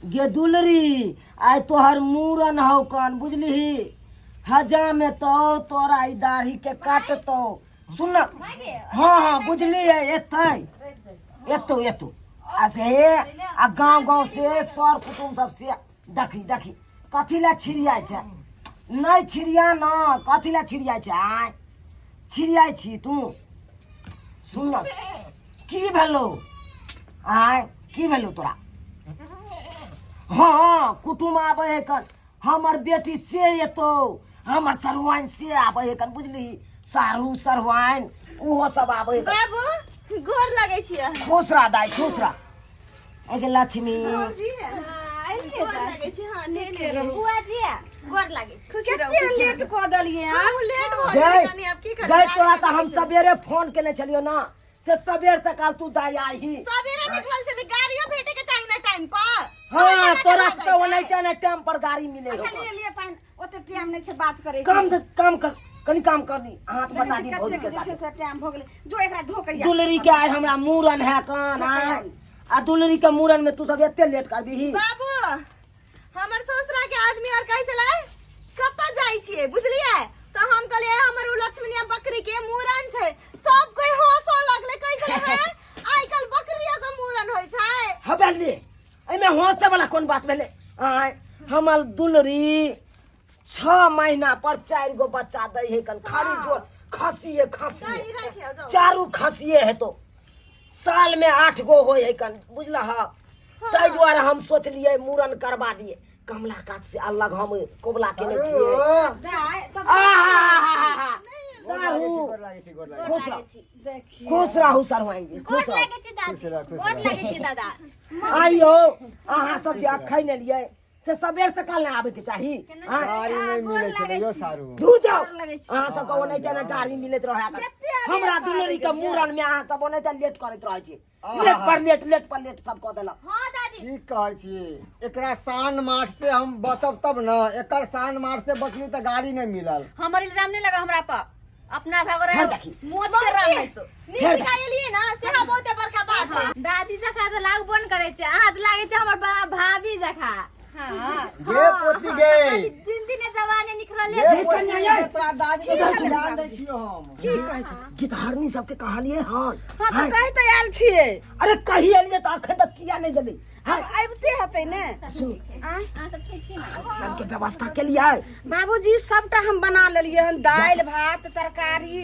गे दुलरी आइ तोहर मूड़न हौ कन बुझलिही हजाम एतौ तोरा ई दाढ़ी के काटतौ सुन न हाँ हाँ बुझलियै एतै एतौ एतौ आ से आ गाँव गाँव से सर कुटुम सब से देखी देखी कथी लए छिड़ियाइ छै नहि छिड़िया न कथी लए छिड़ियाइ छै आँय छिड़ियाइ छी तू सुन न की भेलौ आँय की भेलौ तोरा हाँ कुटुम आबै है कन हमर बेटी से एतौ हमर सरवाइन से आबै है कन बुझली सारू सरवाइन ओहो सब आबै है कन। बाबू गोर लगै छियै खुश रह दाइ खुश रह एगे लक्ष्मी भौजी गोर लगै छी हां ने ने बुआ जी गोर लागै छी खुशी रहू कते लेट कऽ देलियै हम अहाँ लेट भऽ गै गेलै कनी आब की करबै गै तोरा तऽ हम सवेरे फोन केने छलियौ ना से सबेर सकाल तू दाइ आही सवेरे निकलल छलै गाड़ियो भेटे के चाही ना टाइम पर हाँ तोरा सबके ओनाहिते ने टाइम पर गाड़ी मिले अच्छा हो लिए लिए पानि ओते टाइम नहि छै बात करे काम दे- काम कर कनी काम कर दी हाथ बटा दी भौजी के साथ से टाइम भऽ गेलै जो एकरा धो के आ। दुलरी के आइ हमरा मूड़न है कान आय आ दुलरी के मूड़न में तू सब एते लेट करबीही बाबू हमर ससुरा के आदमी और कहै छलै कतऽ जाइ छियै बुझलियै तऽ हम कहलियै हमर उ लक्ष्मणिया बकरी के मूड़न छै सब कोई हंसऽ लगलै कहै छलै हे आइ काल्हि बकरियो के मूड़न होइ छै हबे ले एहिमे हंसे वाला कोन बात भेलै आय हमर दुलरी 6 महीना पर 4 गो बच्चा दै है कन खाली जोर खसिए खसिए दाइ राखियौ जाउ चारू खसिए हेतो साल में 8 गो होय है कन बुझला हा ताहि दुआरे हम सोचलियै मूड़न करबा दिए कमला कात से अलग हम कबुला केने छियै दाइ, तब आहा साहू गोर लागै छी गोर लागै खुश रहू देखियौ खुश रहू सरवाइन जी गोर खुश रहू लागै छी दादी खुश रह, खुश गोर रह। लागै छी दादा आइयो अहाँ सब जे अखन एलियै से सबेर सकाल ने आबे के चाही आँय? गाड़ी नहीं मिलै छलै यौ सारू दूर जाओ गोर लगै छी। अहाँ सबके ओनाहिते ने गाड़ी मिलैत रहै कते अबेर हमरा कऽ दुलरी के देलियै। मूड़न में अहाँ सब ओनाहिते लेट करैत रहै छी लेट पर लेट लेट पर लेट सब कऽ देलक हाँ दादी की कहै छी एकरा शान मार से हम बचब तब न एकर शान मार से बचली तऽ गाड़ी नहीं मिलल हमर इल्जाम नहीं लगा हमरा पर अपना भाग फेर रहे देखी। मोच के राम नहीं तो नीक जकाँ एलियै ना सेहा बहुते बड़का बात है दादी जखा तऽ लागबो ने करै छै अहाँ तऽ लागै छै हमर बड़ा भाभी जखा हाँ गे पोती गे दिन दिने जवानी निखरले गे ये पोती कन्या गे ये। तोरा दादी के ध्यान दै छियो हम की कहै छै गितहरनी सबके कहलियै हन हँ तऽ आँय? कहि तऽ आयल छियै अरे कही एलियै तऽ अखन तक किया नहि गेलै आँय? आबिते हेतै ने सुन आँय? अहाँ सब ठीक छी ने खान के व्यवस्था केलियै बाबूजी सबटा हम बना लेलियै हन दालि भात तरकारी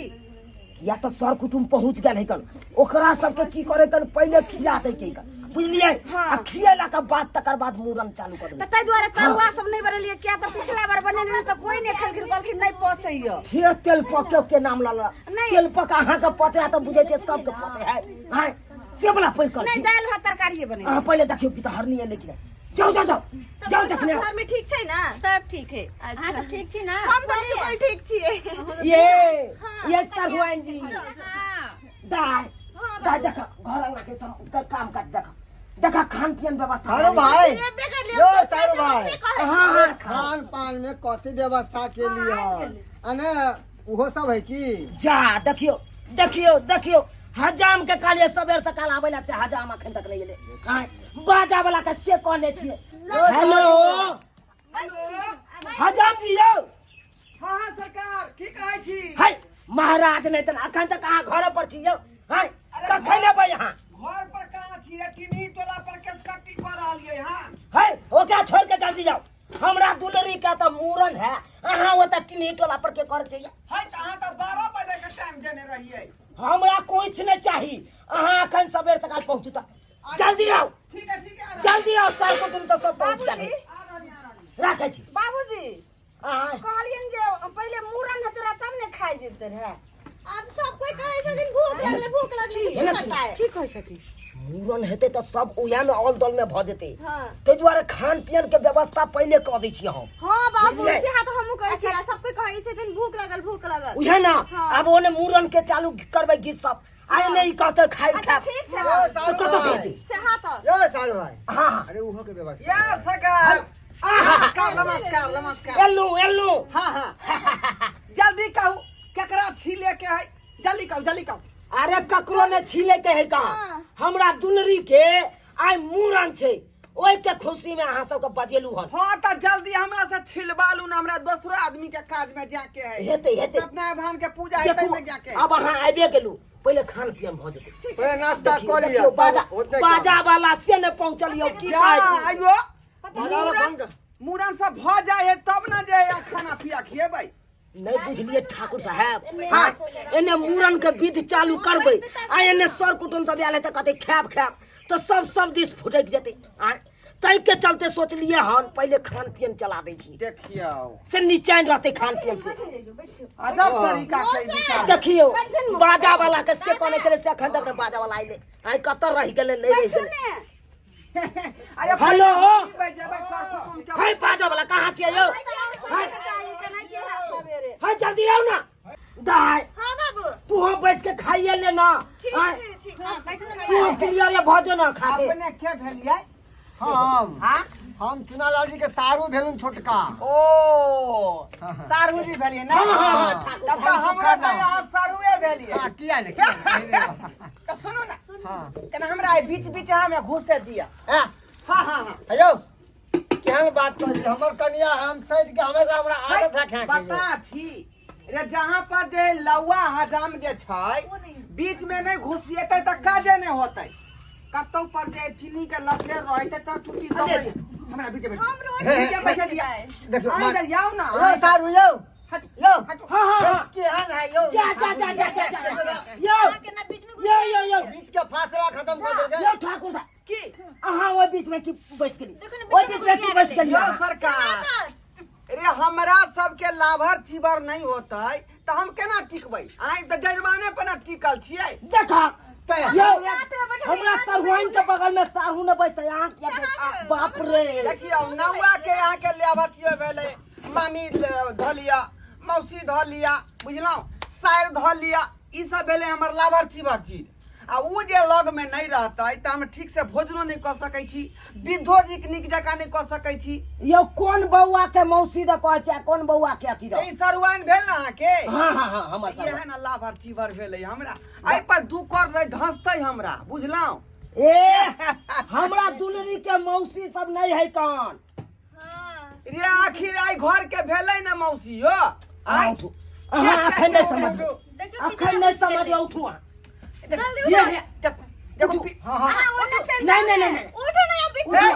या तऽ सर कुटुम पहुँच गेल है कन ओकरा सबके की करे कन पहिले खिया दै के कन बुझलियै हाँ। आ खियला के बाद तकर बाद मूड़न चालू कर तऽ देबै ताहि दुआरे तरुआ सब नहि बनेलियै किया तऽ पिछला बार बनेलियै रहै तऽ कोई नहि खेलखिन कहलखिन नहि पचैया फेर तेल पके के नाम लऽ लऽ नहि। तेल पक अहाँके पचे है तऽ बुझै छियै सबके पचे है आँय से वाला पैघ कर नहि छी दालि भात तरकारिए बनेलियै अहाँ पहिले देखियौ कि तऽ हरनी एलै कि नहि जाउ जाउ जाउ जाउ देखने आउ। घर में ठीक छै ना सब ठीक है अहाँ सब ठीक छी ना हम तऽ बिल्कुल ठीक छियै ये ये सरहुआइन जी हाँ दाय दाय देख घर अंगना के काम काज देख देख खान पियन व्यवस्था सारू भाई एबे करलियै यो हम सब सारू से भाई हमरे कहै हाँ हाँ खान पान में कथी व्यवस्था के लिए अने उहो सब है की जा देखियो देखियो देखियो हजाम के कहलिए सबेर सकाल आबै ला से हजाम अखन तक नहीं एलै आँय बाजा वाला के से कहने छियै हेलो हजाम जी यौ हाँ हाँ सरकार की कहै छी है महाराज नहीं तऽ अखन तक अहाँ घर पर छी यौ है कखन एबै अहाँ घर पर कहाँ छी रे टिन्ही टोला पर केस कट्टी कऽ रहलियै हँ है ओकरा छोड़ के जल्दी जाओ हमरा दुलरी के तऽ मूड़न है अहाँ ओतऽ टिन्ही टोला पर के कर चाहिए है तऽ अहाँ तऽ 12 बजे के टाइम देने रहियै हमरा कुछ नहीं चाहिए अहाँ अखन सबेर सकाल पहुँचू तऽ जल्दी आओ ठीक है ठीक है आ रहली, जल्दी आओ सर कुटुम सब सब पहुँच गेल आ रहली, आ रहली। राखै छी बाबूजी आँय कहलियनि जे पहिले मूड़न हेतै रहए तब ने खाइ जेतै रहए आब सब कोई कहै छथिन भूख लगलै भूख लगलै तऽ की करतै की कहै छथिन मूड़न हेतै तऽ सब उएह में ऑल दल में भऽ जेतै हाँ। ताहि दुआरे खान पियन के व्यवस्था पहिले कऽ दै छी हम हाँ बाबू बुझलियै? से तऽ हमहूँ कहै छियै सब कोई कहै छथिन भूख लगल भूख लगल उएह ने हाँ। आब ओने मूड़न के चालू करबै गीत सब आइ नहि कहते खाइ अच्छा खायब ठीक छै यो तऽ सारू कतऽ से भाई हेतै से हाँ तऽ यो सारू भाई हाँ हाँ अरे उहो के व्यवस्था या सरकार नमस्कार नमस्कार नमस्कार एलू एलू हाँ हाँ जल्दी कहू केकरा छीले के है जल्दी कहू जल्दी कहू अरे ककरो ने छीले के है कहाँ हाँ। हमरा दुलरी के आइ मूड़न छै ओहि के खुशी में अहाँ सबके बजेलू हन। हाँ त जल्दी हमरा से छिलबा लू ना, हमरा दोसरो आदमी के काज में जाके है। हेतै हेतै। सत्यनारायण भगवान के पूजा हेतै देखू में जाके। अब अहाँ आबि गेलू, पहिले खान पियन भऽ जेतै। पहिले नाश्ता देखियौ, कऽ लिअ, देखियौ, बाजा तब होतै काम। बाजा वाला से ने पहुँचल यौ, की जा कहै छी? आइयो बाजा वाला मूड़न फोन कर। मूड़न सब भऽ जाइ है तब ना जे है खाना पिया खिएबै। नहीं बुझलिए ठाकुर साहब, हाँ एने मूड़न के विधि चालू करबै आ एने सर कुटुम सब आयल है तऽ कहतै खायब खायब, तऽ सब सब दिस फुटकि जेतै। आँय ताहि के चलते सोचलिए हन पहिले खान पियन चला दै छी, देखियौ से निचैन रहतै खान पियन से। अजब तरीका के विचार। देखियौ बाजा वाला के से कहने छलै से एखन तक नहि बाजा वाला अयलै। आइ कतऽ रहि गेलै, नहि रहि गेलै। अरे हेलो। बैठ जेबै कर कुटुम के। हाय बाजा वाला कहाँ छियै यौ? हाय हाय जल्दी आउ ना दाय। हाँ बाबू तू हम बैस के खाइए ले ना। ठीक आँय, छै ठीक। तू हम क्लियर भऽ जो ना खा के। अपने के भेलियै? हम हाँ हम चुनालाल जी के सारू भेलुन छोटका। ओ सारू जी भेलियै ना? हाँ, हाँ, हाँ, ठाकुर तब तऽ हमरा तऽ यहाँ सारुए भेलियै। हाँ, किया ने, किया ने? तऽ सुनू ना, हाँ कने हमरा एहि बीच बीच में घुसे दिअ। हाँ हाँ हाँ हाँ हेलो, केहन बात करै छी? हमर कनिया हम सटि के हमेशा हमरा आदत है खाए के। बता थी रे, जहाँ पर जे लौआ हजाम जे छै बीच में नहीं घुसिएतै तऽ काजे नहीं होतै। कतौ पर जे चीनी के लसेर रहतै तऽ टूटी दबै हमरा बीच में। हम रोटी बीच में बैठे दिया। देखियौ, आइ रे, जाउ ना। यौ सारू यौ, यौ हाँ हाँ हाँ केहन है यौ? जा जा जा जा जा जा यौ यौ यौ यौ बीच के फासला खत्म कऽ देलकै। यौ ठाकुर साहब, की अहाँ ओहि बीच में की बैस गेली? ओहि बीच में की बैस गेली? यौ सरकार रे, हमरा सबके लाभर चिबर नहीं होतै तऽ हम केना टिकबै? आइ तऽ जजमाने पर ना टिकल छियै। देखा यौ, बैठल हमरा सरहुआइन के बगल में साहू ने बैसतै, अहाँ किया बाप रे। देखियौ नौआ के यहाँ के लेबर चिबर भेलै, मामी धऽ लिअ, मौसी धऽ लिअ, बुझलहुँ, सारि धऽ लिअ, ई सब भेलै हमर लाभर चिबर चीज। आ उ जे लग में नहीं रहतै तऽ हम ठीक से भोजनो नहीं कऽ सकै छी, विधो जी के नीक जकाँ नहीं कऽ सकै छी। यौ कोन बौआ के मौसी दऽ कहै छै, कोन बौआ के अथी दऽ? ई सरुआइन भेल ने अहाँके? हाँ हाँ हाँ हमर इएह सरुआइन। ने लाभर चिबर भेलै हमरा। एहि पर दू कर रहे धसतै हमरा, बुझलहुँ? ए हमरा दुलरी के मौसी सब नहीं है कान। रे आखिर आई घर के भेलै ने मौसी यो। अहाँ आइ उठू, अहाँ अखन नहीं समझबै, अखन नहीं समझबै, उठू अहाँ। ये हे, देखो हाँ हाँ नहीं नहीं नहीं नहीं उठो ना अभी। ए,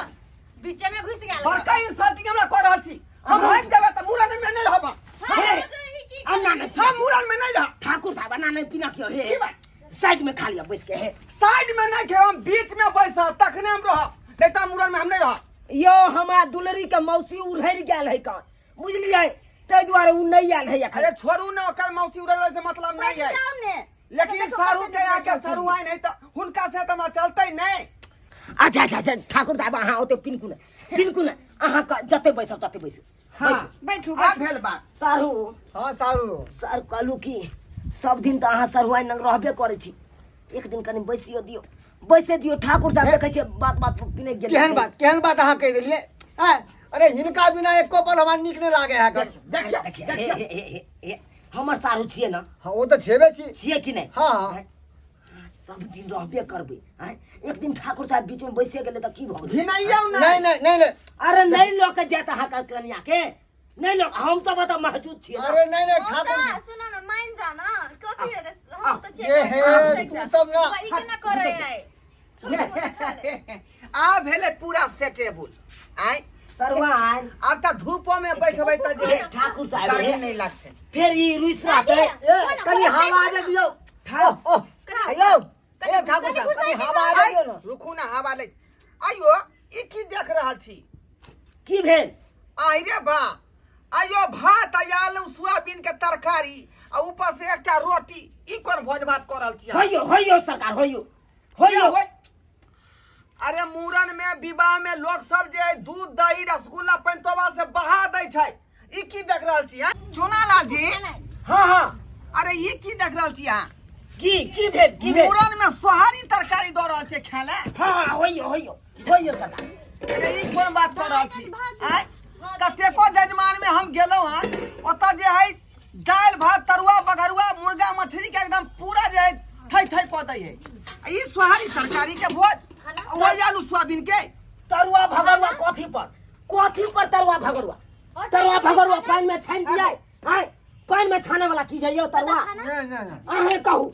बीचे में घुस गेल। बड़का इंसल्टिंग हमरा कऽ रहल छी। हम भागि जेबै तऽ मूड़न में नहीं रहब। हे, अन्ना नहीं, हम मूड़न में नहीं रहब। ठाकुर साहब अन्ना नहीं पीना क्यों? हे की बात? साइड में खा लिया बैस के। हे साइड में नहीं खेब, हम बीच में बैसब तखने हम रहब, नहीं तऽ मूड़न में हम नहीं रहब। यो हमरा दुलरी के मौसी उड़हरि गेल है कान, बुझलियै? ताहि दुआरे उ नहीं आयल है एखन। अरे छोड़ू ना, ओकर मौसी उड़ै से मतलब नहीं है, लेकिन सारू के यहाँ के सरुआइन है तऽ हुनका से तऽ हमरा चलतै नहीं। अच्छा अच्छा अच्छा ठाकुर साहब अहाँ ओते पिनकू ने, पिनकू ने, अहाँ जते बैसब तते बैसू। हाँ बैठू। आ भेल बात। सारू। हाँ सारू। सर कहलू कि सब दिन तऽ अहाँ सरुआइन लग रहबे करै छी, एक दिन कनि बैसियो दियौ, बैसे दियौ ठाकुर साहब। देखै छियै बात बात पर पिनकि गेलै। केहन बात, केहन बात अहाँ कहि देलियै? आँय, अरे हिनका बिना एको पल हमरा नीक नहि लागे है। देखियौ देखियौ, हे, हे, हे, हे, हे, हमर सारू छियै ना? हाँ ओ तऽ छेबे छी। छियै कि नहि? हाँ हाँ। आँय, सब दिन रहबे करबै। आँय, एक दिन ठाकुर साहब बीच में बैसे गेलै तऽ की भऽ गेलै? घिनैयौ नहीं नहीं। नहीं नहीं नहीं अरे नहीं लऽ के जायत अहाँ के कनिया के, नहीं लऽ, हम सब एतऽ महजूद छियै ना। अरे नहीं नहीं ठाकुर जी, सुनो ना, मान जा ना, कथी है हम तो ये हे तू सब ना ई केना करै है? आ भेलै पूरा सेटेबुल। आइ सरवान आब तऽ धूपो में बैठबै तऽ जे ठाकुर साहब गर्मी हे, नहीं लगतै। फेर ई रुसि रहतै। ए कनि हवा दे दियौ। ओह ओह यौ ए ठाकुर साहब कनि हवा दे दियौ ना। रुकू ना, हवा ले आइयो। ई की देख रहल छी? की भेल? आहि रे बा, आइयो भात आ आलू सोयाबीन के तरकारी आ ऊपर से एकटा रोटी, ई कोन भोज भात कऽ रहल छी अहाँ? होइयो होइयो सरकार, होइयो होइयो। होय। अरे मूड़न में विवाह में लोग सब जे दूध दही रसगुल्ला पंतोबा से बहा दै छै, ई की देख रहल छी हैं? चुनालाल जी। हाँ हाँ। अरे ई की देख रहल छी अहाँ? की की भेल, की भेल? मूड़न में सोहारी तरकारी दऽ रहल छै खाय ले। हाँ हाँ होइयो होइयो होइयो सरकार। अरे ई कोन बात कऽ रहल छी? आँय, कतेको जजमान में हम गेलहुँ हँ, ओतऽ जे है दालि भात तरुआ बघरुआ मुर्गा मछली के एकदम पूरा जे है थै थै कऽ दै है। आ ई सोहारी तरकारी के भोज, वही आलू सोयाबीन के। तरुआ भगरुआ कथी पर कथी पर तरुआ भगरुआ तरुआ भगरुआ पानि में छानि दिया आय पानि में छाने वाला चीज है यो तरुआ नहीं नहीं नहीं अहें कहू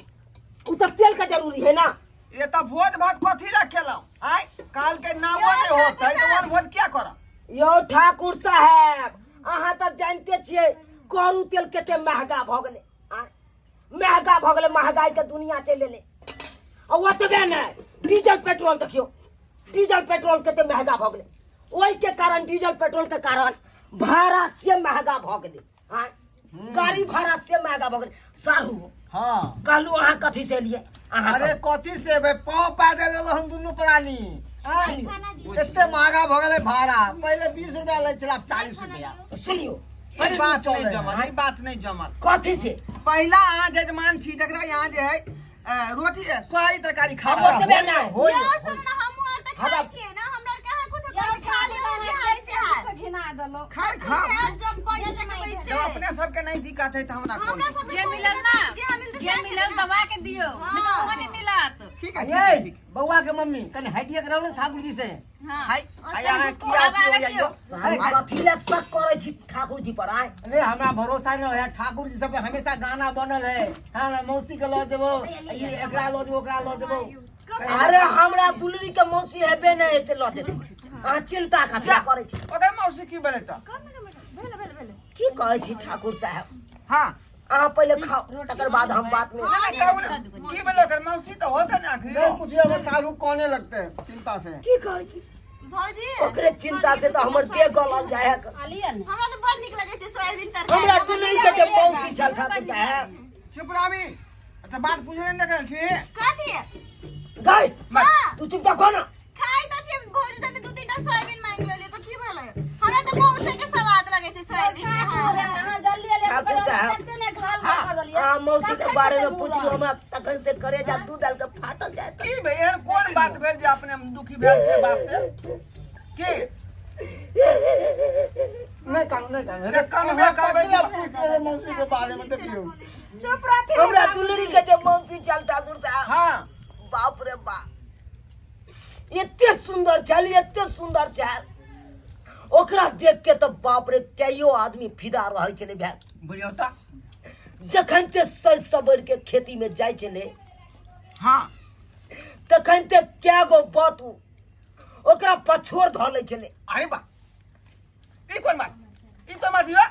उ तो तेल का जरूरी है ना ये तो भोज भात कथी रखेलौ आय काल के नामो नहीं होत है तो वन भोज क्या करब यो ठाकुर साहेब अहाँ तऽ जानते छियै करू तेल कते महगा भऽ गेलै आँय? महगा भऽ गेलै महगाई के दुनिया चलि एलै आ ओतबे नहि डीजल पेट्रोल देखियौ डीजल पेट्रोल कते महगा भऽ गेलै ओहिके कारण डीजल पेट्रोल के कारण भाड़ा से महगा भऽ गेलै आँय? गाड़ी भाड़ा से महगा भऽ गेलै सारू हाँ कहलू अहाँ कथी से एलियै अहाँ अरे कथी से बे पाँव पैदल एलो हम दुनू प्राणी आँय? एते महगा भऽ गेलै भाड़ा पहिले 20 रुपया लै छलै आब 40 रुपया कहू। सुनियौ ई बात नहीं जमल ई बात नहीं जमल कथी से पहिला अहाँ जजमान छी जकरा यहाँ जे है रोटी सोहारी तरकारी खा ओतबे नहि होय यौ सुन ना हमहूँ आर तऽ खाइ छियै ना हमरा आर कहाँ कुछो कहै छै, खा लियौ जे हाय से हाय घिना देलहुँ खाय खा जब पैसा के बैसते जब अपने सबके नहीं दिक्कत है तो हमरा कौन हमरा सबके जे कोई मिलल दिक्कत ना नहीं, जे हम मिलते जे मिलल दबा के दियौ नहीं तो ओहो नहीं मिलत ठीक है ठीक ये है ठीक बउआ के मम्मी कनि हटिए के रहू ने ठाकुर जी से हाँ हाय हाय अहाँ उसको किया हवा की हो आबै जाइयो दियौ। सारू कथी लए शक करै छी ठाकुर जी पर आय अरे हमरा भरोसा नहीं है ठाकुर जी सब पे हमेशा गाना बनल है हाँ ना मौसी के लऽ जेबो ये एकरा लऽ जेबो ओकरा लऽ जेबो अरे हमरा दुलरी के मौसी हेबे नहि से लऽ जेतै अहाँ चिंता कथी लए करै छी ओकर मौसी की भेलै तऽ भेल भेल भेल की कहै छी ठाकुर साहेब हाँ अहाँ पहिले खाओ तकर बाद हम बात में नहीं कहू ना की भेलै ओकर मौसी तऽ होतै ने आखिर नहीं पूछिए बस सारू कोने लगते हैं चिंता से की कहै छी भौजी ओकरे चिंता से तऽ हमर देह गलल जाय है लिअ ने हमरा तऽ बड़ नीक लगै छै सोयाबीन तरकारी हमरा दुलरी के जे मौसी छल ठाकुर साहेब चुप रहबी अच्छा बात पूछने नहि करै छी कथी गई हाँ। तू चुपचाप खा ना खाइ तऽ छियै भौजी तने दू तीन टा सोयाबीन मांगि लेलियै तऽ की भेलै हमरा तऽ मौसे के स्वाद लगै छै सोयाबीन के हाँ अहाँ जल्दी एलियै तऽ ठाकुर साहब। कहलियै ने घाल कर देलियै अहाँ मौसी के बारे में पूछलू हमरा तखन से करेजा दूध डाल के फाटल जाय की भेल एहन कोन बात भेल जे अपने दुखी भेल छै बात से की नहीं कानू नहीं कानू अरे कानू करबै की? मेरे मौसी के बारे में देखियो चुप रहथिन हमरा दुलरी के जे मौसी छल ठाकुर साहब हाँ बाप रे बाप एते सुंदर छल एते सुंदर छल ओकरा देख के तऽ बाप रे कईयो आदमी फिदा रहै छलै भाय बुझियौ तऽ जखन ते सज सबर के खेती में जाइ छलै हाँ तखन ते कै गो बात उ ओकरा पछोड़ धऽ लै छलै अरे बा ई कोन बात ई कोन बात यौ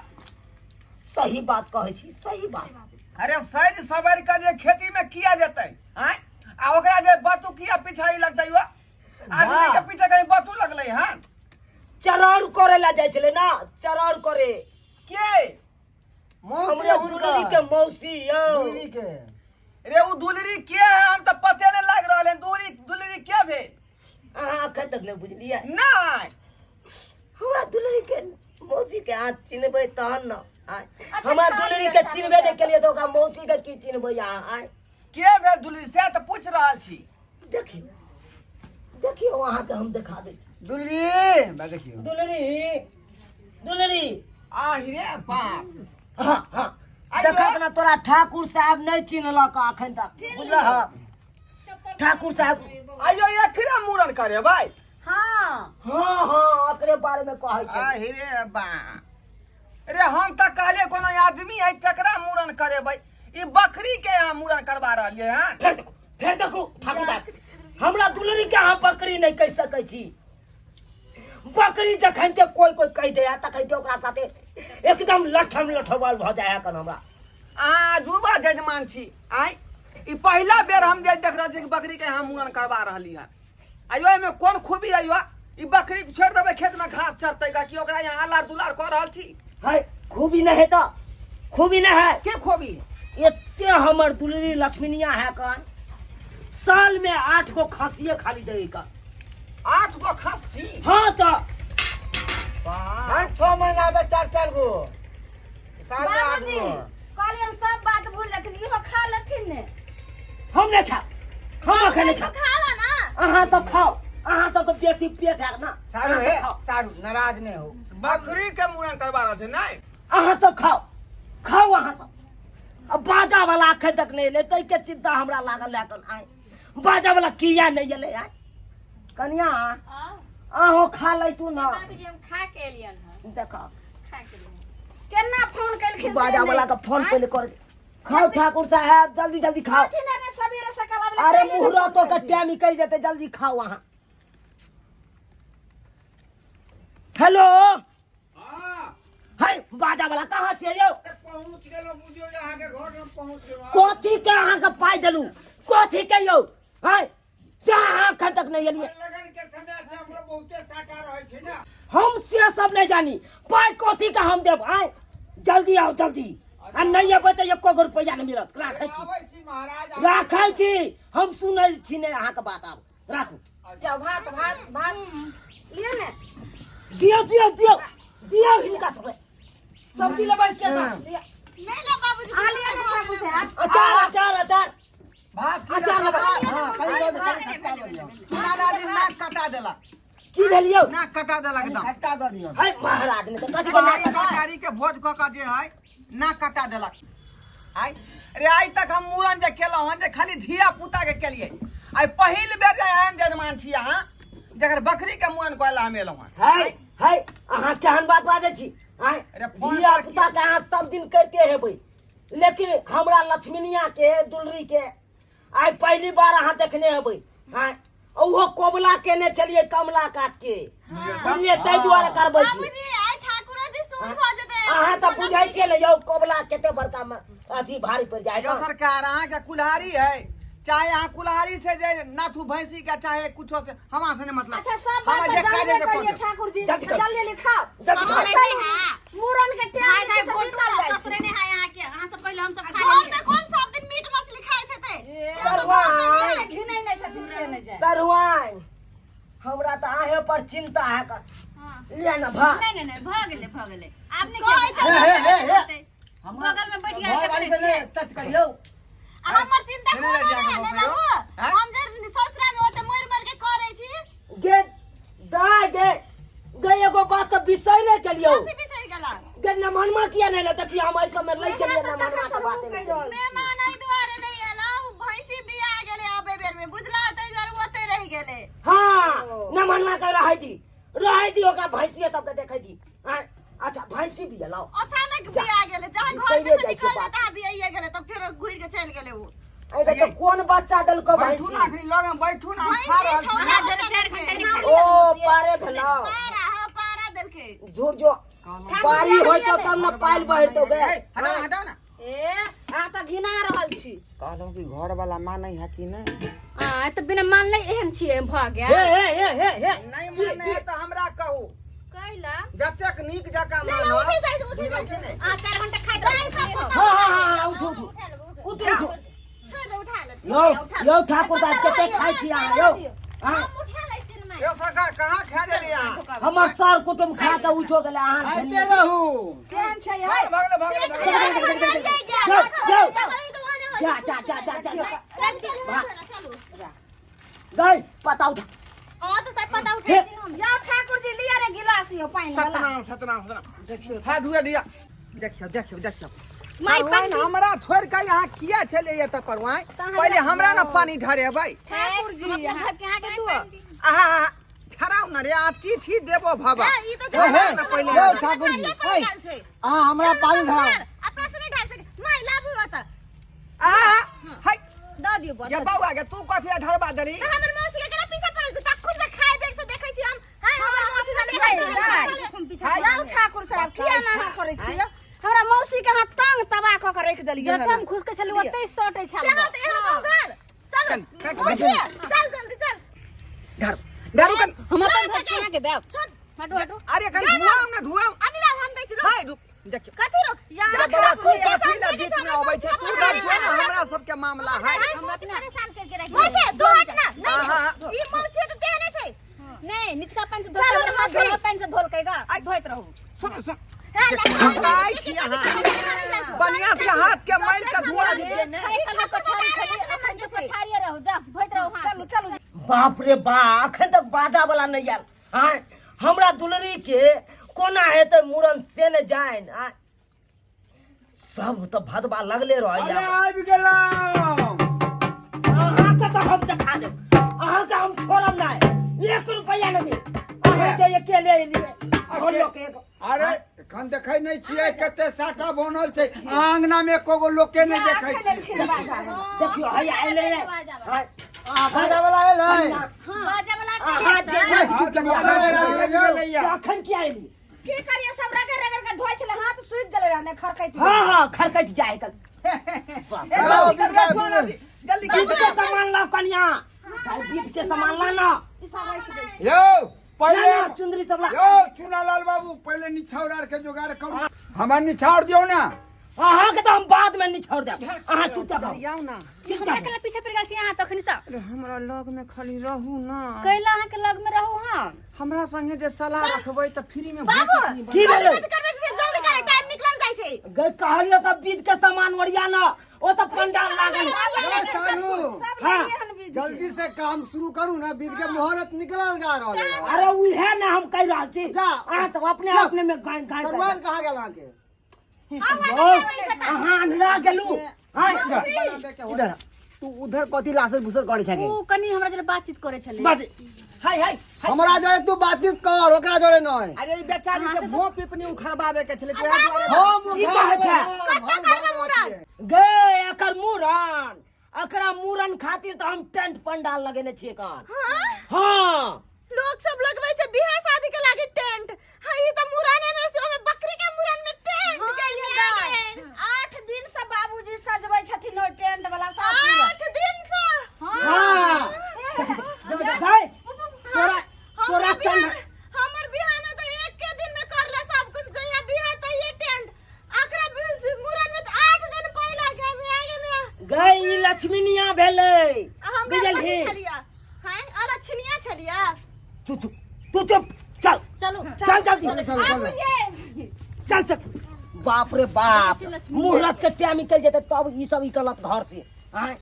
सही बात कहै छी सही बात अरे सज सवर के जे खेती में किया जेतै आँय आ ओकरा जे बतू किया पिछाड़ी लगतै यौ आदमी के पीछे कहीं बतू लगलै हन चरार करे ला जाइ छलै ना चरार करे के मौसी हमरा दुलरी के हुनकर मौसी यौ दुलरी के रे उ दुलरी के है हम तऽ पते नहि लागि रहल है दुलरी दुलरी के भेल अहाँ अखन तक नहि बुझलियै नहि हमरा दुलरी के मौसी के अहाँ चिन्हबै तहन ने आँय। हमरा दुलरी के चिन्हबे नहि केलियै तऽ ओकरा मौसी के की चिन्हबै अहाँ आँय के भेल दुलरी से तऽ पूछि रहल छी देखियौ देखियौ अहाँके हम देखा दै छी दुलरी बा देखियो दुलरी दुलरी आहि रे बाप हाँ हाँ आइयो। देखक ना तोरा ठाकुर साहब नहि चिन्हलक अखन तक बुझलह ठाकुर साहब आइयो एकरे मूड़न करेबै हाँ हाँ हाँ एकरे बारे में कहै छै आहि रे बाप रे हम तऽ कहलियै कोनो आदमी है तकरा मूड़न करेबै ई बकरी के अहाँ मूड़न करवा रहलियै हन फेर देखू फेर देखू ठाकुर साहब हमरा दुलरी के अहाँ बकरी नहि कहि सकै छी बकरी जखन के कोई कोई कहि दे तखन के ओकरा साथे एकदम लठम लठबल भऽ जाइ है कन हमरा अहाँ अजूबा जजमान छी आँय ई पहिला बेर हम जे देख रहल छी कि बकरी के अहाँ मूड़न करवा रहली हन आइयो एहिमे कोन खूबी आइयो ई बकरी के छोड़ि देबै खेत में घास चरतै गा कि ओकरा यहाँ आलार दुलार कऽ रहल छी है खूबी नहि है तऽ खूबी नहि है के खूबी है एते हमर दुलरी लक्ष्मीनिया है कन साल में 8 गो खसिए खाली दे का 8 गो खस्सी हाँ तो हाँ 6 महीना में 4 4 गो साल में 8 बाबूजी गो कहलियन सब बात भूल लेथिन इहो खा लेथिन ने हम नहीं खा हम अखन नहीं तो खा खा ला ना अहाँ सब खाओ अहाँ सबके बेसी पेट है ना सारू अहाँ हे सब खाओ सारू नाराज नहीं हो बकरी के मूड़न करवा रहल छै नहि अहाँ सब खाओ खाओ अहाँ सब अब बाजा वाला अखन तक नहीं एलै ताहि के चिंता हमरा लागल है कन आय बाजा वाला किया नहीं एलै आय कनिया अहूँ खा लैतू ना। बाबूजी हम खा के एलियन हन। देखा खा के एलियन। केना फोन केलखिन से बाजा नहि। वाला का फोन पहले कर। खाओ ठाकुर साहब, जल्दी जल्दी खाओ। कथी ने सवेरे सकाल आबे। अरे मुहूर्तों का टाइम निकल जाते, जल्दी खाओ वहाँ। हेलो। हाँ। हाय बाजा वाला कहाँ छियै यौ? पहुँच गेलहुँ, बुझियौ जे अहाँके घर हम पहुँच गेलहुँ। कथी के अहाँके पाइ देलू, कथी के यौ? हाय से अहाँ एखन तक नहि एलियै। लगन के समय छै, हमरो बहुते साटा रहै छै ने। हम से सब नहि जानी, पाइ कथी के हम देब? आय जल्दी आओ जल्दी, आ नहि एबै तऽ एको गो रुपैआ नहि मिलत। राखै छी। आबै छी महाराज। राखै छी, हम सुनै छी नहि अहाँके बात, आब राखू। जाओ भात भात भात लिअ ने। दियौ दियौ दियौ दियौ हिनका सबके। सब्जी लेबै के साथ? नहीं ले बाबूजी। अहाँ लिअ ने ठाकुर साहब। अचार अचार अचार। भात की अचार लेबै। हाँ, कनि दऽ दियौ, कनि खट्टा दऽ दियौ। चूना दादी नाक कटा देलक। की भेल यौ? नाक कटा देलक एकदम। खट्टा दऽ दियौ। है महाराज ने तऽ कथी के नाक बारी तरकारी के भोज कऽ कऽ जे है नाक कटा देलक। आइ रे आइ तक हम मूड़न जे केलहुँ हन जे खाली धिया पुता के केलियै, आइ पहिल बेर जे एहन जजमान छी अहाँ जकर बकरी के मूड़न करै लए हम एलहुँ हन। है है अहाँ केहन बात बाजै छी? आँय अरे फोन धिया पर पुता के अहाँ सब दिन करिते हेबै, लेकिन हमरा लक्ष्मीनिया के दुलरी के आइ पहली बार अहाँ देखने हेबै। आँय ओहो कोबला केने छलियै कमला कात के, बुझलियै? ताहि दुआरे करबै छी। बाबूजी आइ ठाकुरो जी सुन भऽ जेतै। अहाँ तऽ बुझै छियै ने यौ, कोबला कते बड़का अथी भारी पड़ि जाइ यौ है। सरकार अहाँके कुल्हाड़ी है, चाहे अहाँ कुल्हाड़ी से जे नाथू भैंसी के चाहे कुछो से, हमरा से नहीं मतलब। अच्छा सब बात हमरा तऽ जे काज जानबे है से कऽ करियै देब। ठाकुर जी। जल्दी करू। जल्दी जल्दी खाओ। जल्दी खाओ। चलू, मूड़न के टाइम ढाई जे छै ढाई से गोटू बीतल जाइ छै। ससुरे नहि है अहाँके, अहाँ सब पहिले हम सब खा घर लेलियै। में कौन सब दिन मीट मछली खाइ छै ते? सरवाइन घिनै नहि छथिन से नहि जाय। सरवाइन हमरा तऽ अहें पर चिंता है कर। लिअ ने भात। नहि नहि नहि भऽ गेलै भऽ गेलै, आब नहि कहै खेबै। छै हे, हे, हे, हे। बगल में बैठ गेल घरवाली से नहि टच करियौ। आ हमर चिंता खेने कोनो लए नहि है जाके ने बपयो। बाबू। हैं? हम जे ससुरा में ओते मरि मरि के करै छी। गे दाय गे गे एगो बात सब बिसैरे गेलियौ। कथी बिसरि गेला? गे नमनमा किया नहि लेतै कि हम एहि सबमे लै गेलियै नमनमा के बाते नहि केलियै। मेहमान एहि दुआरे नहि एला, उ भैंसी बिया गेलै अबै बेर में, बुझला? ताहि दुआरे ओते रहि गेलै। हाँ नमनमा के रहै दी, रहै दी ओकरा, भैंसिए सबके देखै दी। आँय, अच्छा भैंसी भी एलौ? अचानक जा। बिया गेलै, जहाँ घर बिसैरे में से जाइ छै निकललै बात। तहाँ बियाइए गेलै, तब फेरो घुरि के चलि गेलै उ। एहि बेर तऽ कोन बच्चा देलकौ बैठू भैंसी? ना, अखनी लग में बैठू ना, हम खा भैंसी रहल छी। छौड़ा अहाँ बच्चा जरे चारि देलकै। घंटा नहि ओ पारे भेलौ। पारा, हाँ पारा देलकै। झूठ जो बारी होइतौ तब ने पाइल बहिरतौ गे। ए, हटाओ हटाओ ना। ए अहाँ तऽ घिना रहल छी। कहलहुँ कि घर वाला मानै है कि नहीं? आ तऽ बिना मानले एहन छियै भऽ गेल। हे हे हे हे हे नहीं मानै है तऽ हमरा कहू। कैला जतेक नीक जकाँ ले, ले, मानब। उठि जाइ छै, उठि जाइ छै। ने अहाँ 4 घंटा खाइत दाइ सब पुतहु हाँ हाँ हाँ हाँ, उठू उठू उठू उठू। छोड़ि दे, उठा ले। यौ यौ ठाकुर साहब कते खाइ छी अहाँ यौ? आँय, हम उठा लै छियै ने माय। यौ सरकार कहाँ खा देली अहाँ? हमर सर कुटुम्ब खा के उठो गेलै अहाँ। खाइते रहू। केहन छै है? भगले भगले भगले। जाओ जाओ चल जा जा जा जा जा जा। चल चलू। गई पता उठा। अहाँ तऽ सब पता हे उठै छी हम। यौ ठाकुर जी लिअ रे गिलास यौ पानि वाला। सतनाम सतनाम सतनाम। देखियौ हाथ धुए दिया। देखियौ देखियौ देखियौ। माय परुआइन हमरा छोड़ के यहाँ किया चले ये? तऽ परुआइन पहिले हमरा ने पानी ढरेबै। ठाकुर जी हम अपना घर के अहाँके दुओ। आहा आहा, ठहराउ न रे, अतिथि देवो भव। ई तऽ हे, हे, ना पहिले यौ ठाकुर जी, ए, अहाँ हमरा पानि धराउ। अपना से नहीं ढार सके माय, लाबू ओतऽ। आहा हाय दऽ दियौ बा। ये बौआ के तू कथी ला ढरबा देली? तऽ हमर मौसी के केना पीछा पड़ल छै? तखन से खाय बेर से देखै छी हम। हाय हमर मौसी जाने हाय। यौ ठाकुर साहब किया ना अहाँ करै छी यौ? हमरा मौसी के अहाँ तंग तबाह कऽ के राखि देलियै। जतऽ हम घुस के छलियै ओतै सटै छल। से हाथ एहन गाँव घर। चल कन, कन, मौसी, चल जल्दी चल। ढारू ढारू कन। हम अपन घर के अहाँके देब। हटू हटू। अरे कन धुआउ ना, धुआउ। अनिला हम दै छी, रोक। हाय रुक, देखियौ। कथी रोक? जा बौआ तू कथी ला बीच में अबै छै? तू सब जो ना हमरा सबके मामला है। हम अपना परेशान करके रख मौसी, दू हट ना। नहीं, ई मौसी तऽ तेहने छै। नहीं, निचका पानि से धोलकै, हमर हाथ धोलका पानि से धोलकै गा, धोइत रहू। सुन सुन, खाइ छी अहाँ बढ़िया से हाथ के मैल के धुआ दितियै ने। एखन पछाड़ी छलियै, एखन तऽ पछाड़िए रहू, जा धोइत रहू हाथ। चलू चलू। बाप रे बा, अखन तक बाजा वाला नहि आयल। आँय हमरा दुलरी के कोना हेतै मूड़न से नहि जानि। आँय सब तऽ भदवा लगले अरे रहैया। आबि गेलहुँ। अहाँके तऽ हम देखा देब, अहाँके हम छोड़ब नहि, एक रुपैआ नहि देब। अहाँ जे अकेले एलियै ढोलो के एगो अरे एखन देखै नहि छियै कते साटा बनल छै आंगना मे एको गो लोके नहि देखै छियै देखियो हैया एलै रे हाँ, बाजा वाला आयल है बाजा वाला अहाँ जे हाँ, तऽ बाजा वाला गेलैया। अखन किया एलियै की करिए सब रगड़ रगड़ के धोइ छले हाथ सुखि गेलै रहने खरकैट हाँ हाँ खरकट जाए कल ए, जल्दी कर, छोड़ जल्दी जल्दी कर। बीत के सामान लाओ कनिया भाई बीत के सामान ला ना ई सब राखि दे यौ ना पहिले ना चुंदरी सब ला यौ चुनालाल बाबू पहिले निछाउर आर के जोगाड़ करू हमरा निछाउर दियौ ना अहाँ के तो हम बाद में निछोड़ देब अहाँ चुपचाप रहो आउ ना चुपचाप हमरा केला पीछे पड़ गेल छी अहाँ तखनी से अरे हमरा लग में खाली रहू ना कैला अहाँ के लग में रहू हम हमरा संगे जे सलाह रखबै तऽ फ्री में बाबू की भेलै? कथी करबै से जल्दी करे टाइम निकल जाइ छै गई कहलियो तऽ बीत के सामान ओरिया ना ओ तऽ पंडाल लागल ए, सानू हाँ जल्दी से काम शुरू करू ना बीज के मुहूर्त निकलल जा रहल है अरे उहे ना हम कह रहल छी जा। अहाँ सब अपने जा। अपने में गाय गाय सरवान कहाँ गेल अहाँके अहाँ अन्हरा गेलू हाँ इधर तू उधर कथी लासर भूसर करे छके ऊ कनी हमरा जरे बातचीत करे छले बात हाय हाय हमरा जोरे तू बातचीत कर ओकरा जोरे नहीं अरे ई बेचारी के भों पिपनी उखड़बावे के छले तेरा दुआरे हम की कहै छै? कत्ता करबै मुराद? गे एकर मुरन एकरा मुरन खातिर तऽ हम टेंट पंडाल लगेने छियै कान हाँ लोग सब लगबै छै बियाह शादी के लागी टेंट हां ई त मुराने में से ओमे बकरी के मुरान में टेंट के लिए 8 दिन से बाबूजी सजबै छथिन ओ टेंट वाला सब 8 दिन से हाँ गए तोरा तोरा चल हमर बियाह में तो एक के दिन में करले सब कुछ जइया बियाह त ये टेंट आकरा मुरान में तो 8 दिन पहले के बियाह के में गई ई लक्ष्मीनिया भेलै हमरा बुझलही कथी छलिया हां अरे छिनिया छलिया तू चुप तू चुप चल चलो चल जल्दी चल चल चल बाप रे बाप मुहूर्त के टाइम निकल जेतै तब ई सब निकलत घर से आँय।